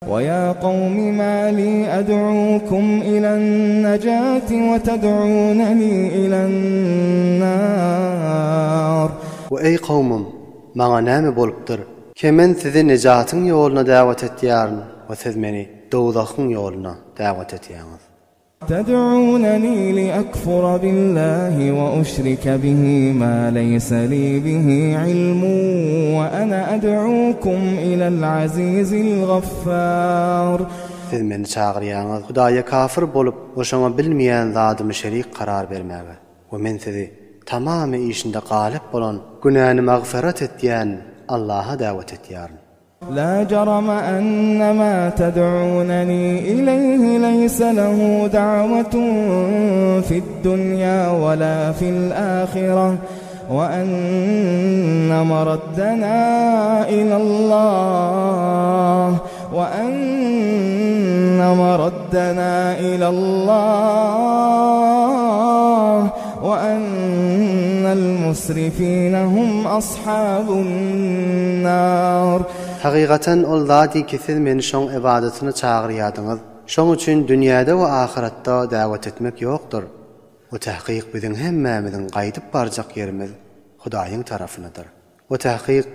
وَيَا قَوْمِ مَا لِي أَدْعُوكُمْ إِلَى النَّجَاةِ وَتَدْعُونَنِي إِلَى النَّارِ. We eý kowmum, maňa näme bolupdyr, ki men sizi nejatyň ýoluna däwet etýärin we siz meni dowzahyň ýoluna däwet etýäňiz. تَدْعُونَنِي لِأَكْفُرَ بِاللَّهِ وَأُشْرِكَ بِهِ مَا لَيْسَ لِي بِهِ عِلْمٌ وَأَنَا أَدْعُوكُمْ إِلَى الْعَزِيزِ الْغَفَّارِ. Siz meni çagyrýaňyz Hudaýa kafir bolup we şoňa bilmeýän zadymy şerik karar bermäge we men sizi tamamy işinde galyp bolan günäni magfyrat etýän Allaha däwet etýärin. La jarama enne ma ted'uneni ileýhi leýse lehu da'wetun fid-dunýa we la fil-ahireh we enne maraddena ilallah we enne maraddena ilallah we ennel musrifine hum ashabun nar. Hakykatan ol zady ki siz meni şoň ybadatyna çagyrýadyňyz, şoň üçin dünýäde we ahyratda dawet etmek ýokdur. We takyk biziň hemmämiziň gaýdyp barjak ýerimiz Hudaýyň tarapynadyr. We takyk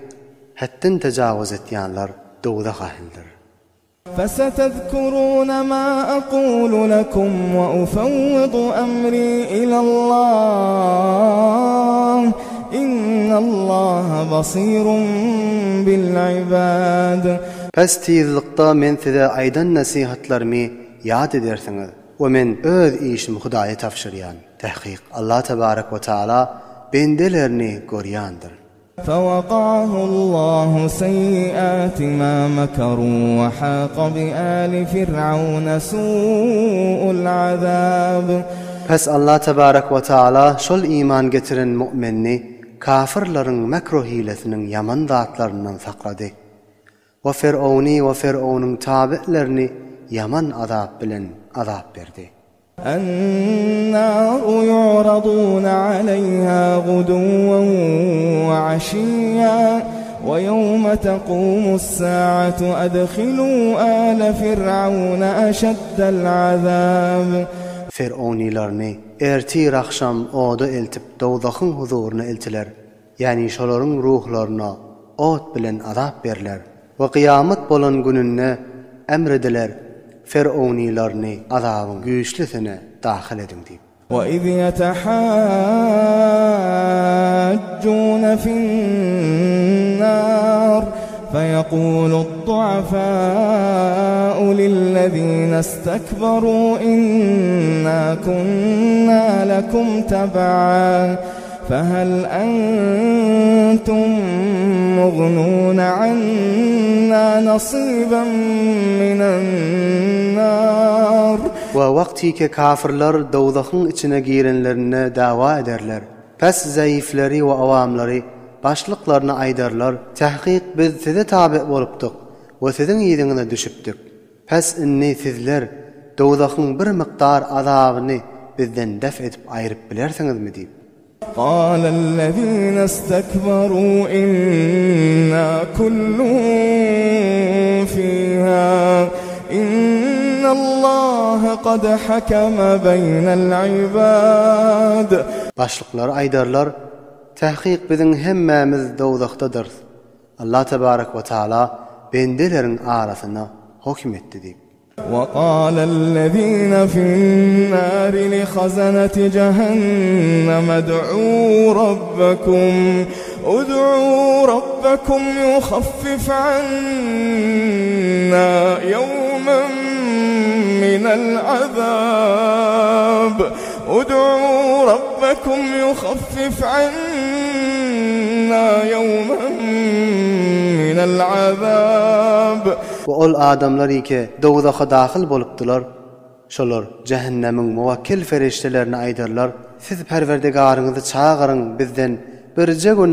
hetden tejawuz etýänler dowzah ählidir. فَسَتَذْكُرُونَ مَا أَقُولُ لَكُمْ وَأُفَوِّضُ أَمْرِي إِلَى اللَّهِ إِنَّ اللَّهَ بَصِيرٌ بِالْعِبَادِ. Pes tizlikde men size aýdan nesihatlarymy ýat edersiňiz we men öz işimi Hudaýa tabşyrýan. Tahkyk Allah tebarek we taala bendelerini görýändir. فَوَقَاهُ اللَّهُ سَيِّئَاتِ مَا مَكَرُوا وَحَاقَ بِآلِ فِرْعَوْنَ سُوءُ الْعَذَابِ. Pes Allah tebarek we taala şol iman getiren mu'minni kafyrlaryň mekru-hilesiniň ýaman zatlaryndan saklady. We Fir'owny we Fir'ownyň tabi'lerini ýaman azap bilen azap berdi. النَّارُ يُعْرَضُونَ عَلَيْهَا غُدُوًّا وَعَشِيًّا وَيَوْمَ تَقُومُ السَّاعَةُ أَدْخِلُوا آلَ فِرْعَوْنَ أَشَدَّ الْعَذَابِ. Fir'ownylaryny ertir-agşam oda eltip dowzahyň huzuryna eltiler. Ýagny şolaryň ruhlaryna ot bilen azap berler we kyýamat bolan gününde emr ediler, Ferownylaryny azabyň güýçlüsine dahyl ediň diýip. وَإِذْ يَتَحَاجُّونَ فِي النَّارِ فَيَقُولُ الضُّعَفَاءُ لِلَّذِينَ اسْتَكْبَرُوا إِنَّا كُنَّا لَكُمْ تَبَعًا فَهَلْ أَنْتُمْ مُغْنُونَ عَنَّا نَصِيبًا مِنَ النَّارِ. We wagtyky kafyrlar dowzahyň içine girenlerinde dawa ederler. Pes zaifleri we awamlary başlyklaryna aýdarlar, Tahkyk biz size tabe bolupdyk we siziň yzyňyza düşüpdik. Pes indi sizler dowzahyň bir mukdar azabyny bizden def edip aýryp bilersiňizmi diýip. قَالَ الَّذِينَ اسْتَكْبَرُوا إِنَّا كُلٌّ فِيهَا إِنَّ اللَّهَ قَدْ حَكَمَ بَيْنَ الْعِبَادِ. Başlyklar aýdarlar, Tahkyk biziň hemmämiz dowzahdadyrys. Allah tebarek we taala bendeleriň arasyna hokim etdi diýip. وَقَالَ الَّذِينَ فِي النَّارِ لِخَزَنَةِ جَهَنَّمَ ادْعُوا رَبَّكُمْ ادْعُوا رَبَّكُمْ يُخَفِّفْ عَنَّا يَوْمًا مِنَ الْعَذَابِ ادْعُوا رَبَّكُمْ يُخَفِّفْ عَنَّا يَوْمًا مِنَ الْعَذَابِ. We ol adamlar ike dowzaha dahyl bolupdylar, şolar jähennemiň muwakkil ferişdelerine aýdarlar, Siz Perwerdigaryňyzy çagyryň bizden birje gün.